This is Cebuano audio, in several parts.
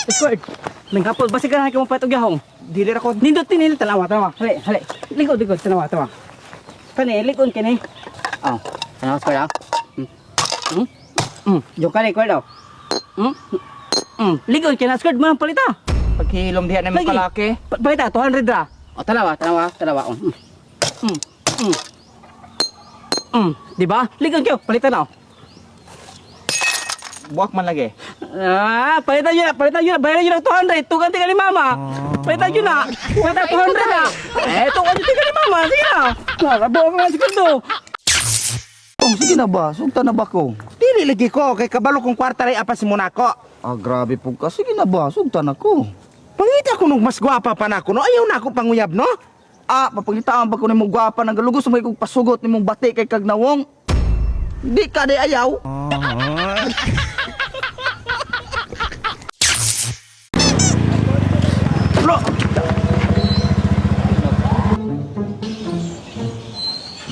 Squad. Nang hapon basi ka na kay mo patog yahong. Dili ra ko. Nindot tinil tanawa tanawa. Hali, hali. Likod likod tanawa tanawa. Kani likod kini. Oh, tanawa squad ah. Mm. Mm. Mm. Jo kani squad oh. Mm. Mm. Likod kini squad mo palita. Paghilom diha na mo Lagi. kalaki. Palita 200 ra. Oh, tanawa, tanawa, tanawa. Oh. Mm. Mm. Mm. Mm. Di ba? Likod kayo, palita na. Oh. Buwak man lagi. Ah, palitan nyo na, bayaran nyo na 200, tugan tinggal ni mama. Palitan nyo na, palitan 200 na. Eh, tugan tinggal ni mama, sige na. Nakabuo ka nga siguro. Oh, sige na ba? Sugta na ba ko? Dili lagi ko kay kabalo kong kwarta ray apa si Monaco. Ah, grabe po ka. Sige na ba? Sugta na ko. Pangita ko nung mas gwapa pa nako no. Ayaw na ako panguyab no. Ah, papangitaan ba ko nimong gwapa nang galugos may kong pasugot nimong bati kay kagnawong. Di ka di ayaw. Bro.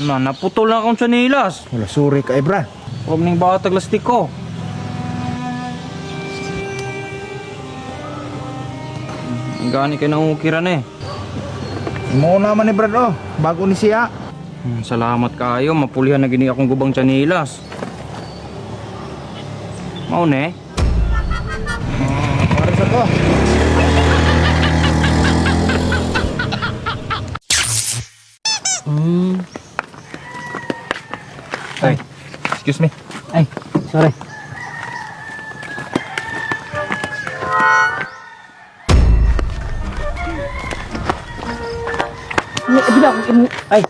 Na, naputol na akong tsanilas. Wala sorry ka, Ebra. Huwag ning baka taglastik ko. Gani kay nangukiran eh. Mo naman ni Brad oh. Bago ni siya. Salamat kayo, mapulihan na gini akong gubang tsanilas. Mao ne? Para sa ko. Ay, excuse me. Ay, sorry. Ay,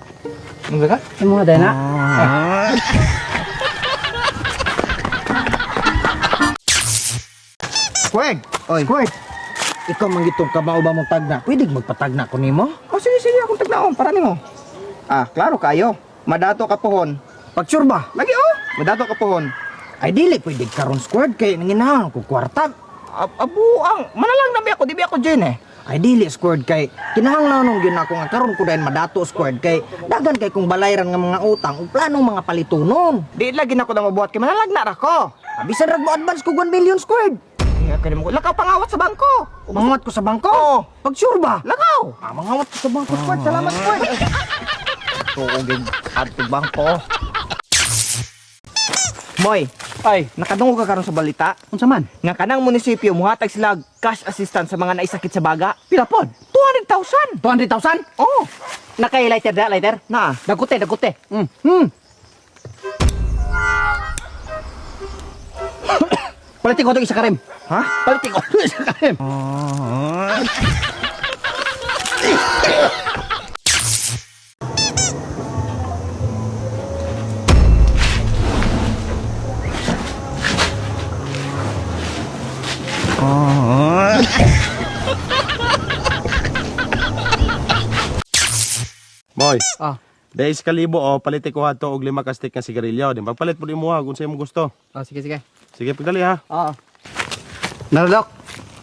Ano ka? imo nga na. Squeg. Oy. Squeg. Ikaw man gitong kamao ba mong tagna? Pwede magpatagna ko nimo? Oh, sige, sige. Akong tagnaon. Para nimo. Ah, klaro kayo. Madato ka pohon. Pag sure ba? Lagi oh. Madato ka pohon. Ay dili pwede karon squad kay nanginahan ko kwarta. Abuang. Manalang na ba ako? Di ba ako dyan eh? Ay dili squad kay kinahanglan gyud nako nga karon ko dayon madato squad kay dagan kay kung balayran nga mga utang ug planong mga palitunon. Di lagi na ako na mabuhat kay manalag na ra ko. Bisan rag mo advance ko 1 million squad. Kaya kaya mo. Lakaw pangawat sa bangko. Mangawat ko sa bangko. Oo. Pag sure ba? Lakaw. Ah, mangawat ko sa bangko squad. Salamat squad. Tuong gid adto bangko. Moy, Ay, nakadungog ka karon sa balita unsa man? nga kanang munisipyo muhatag sila og cash assistance sa mga naisakit sa baga. Pila pod? 200,000. 200,000? Oh, Nakay lighter da, lighter? na. Dagute, dagute. Mm. Mm. Palitin ko itong isa karim. Ha? Palitin ko itong isa karim. Boy. Ah. Dahil kalibo o paliti ko ato og 5 ka stick nga sigarilyo. Di pagpalit po nimo ha kung sa imong gusto. Oh, sige, sige. Sige pagdali ha. Oo. Naradok.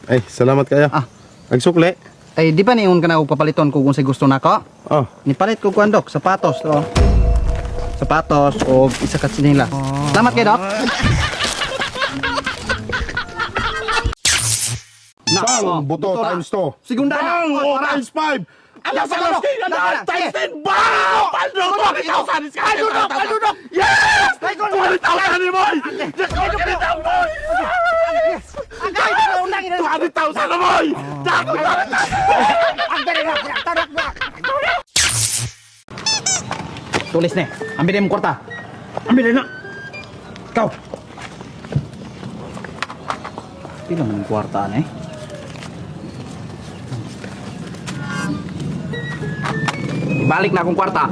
Ay, salamat kayo. Ah. Nagsukli. Ay, di ba niingon ka na og papaliton ko kung sa gusto nako? Oh, Nipalit ko kuan dok, sapatos to. Sapatos o isa ka tsinelas. Salamat kay dok. Na, Bang! Buto times 2. Segunda na. Bang! Oh, Oh, tara. times 5. Alas Tara, alas tara, 10 times 10. Bang! Paldo! 20,000! Paldo, paldo! Yes! 20,000 ni boy! Yes! 20,000 boy! 20,000 na boy! Dako 20,000! Tulis ni. Ambil mo kwarta. Ambil na. Ikaw. Pila man ang kwarta na eh. Ibalik na akong kwarta.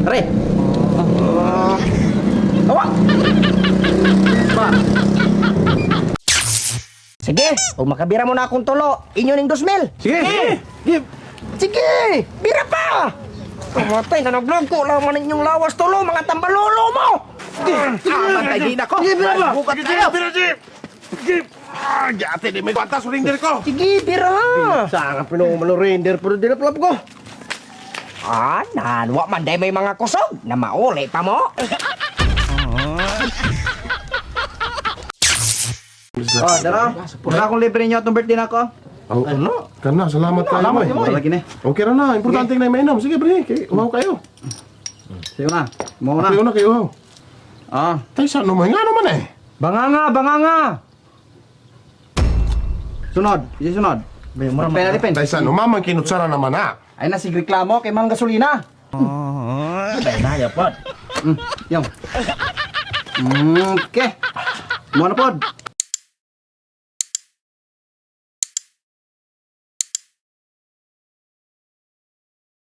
Re. Awa. Ba. Sige, ug makabira mo na akong tulo. Inyo ning 2,000. Sige! Sige! Sige, bira pa. Tumatay na naglagko lang man inyong lawas tulo mga tambalolo mo. Ah, bantay di na ko. Sige, bira ba? Bukat kayo. Sige! Sige! Sige! Ah, Gati di may kwarta surinder ko. Sige, bira. Saan ka render pero di na pala ko. Ah, nanwa man day may mga kusog na mauli pa mo. Oh, dara. Wala akong libre niyo atong birthday nako. Oh, ano? Kana, salamat kayo. Salamat eh. mo. Lagi ni. Okay ra na, importante na mainom. Sige, pre, kay uhaw kayo. Sige na. Mo na. Kayo na kayo uhaw. Ah. Tay sa no nga naman eh. Banganga, banganga. Sunod, sige sunod. Pena depend. Tay sa no mamang kinutsara naman ah. Ay na sig reklamo kay mang gasolina. Daya pod. Yung. Okay. Mo na pod.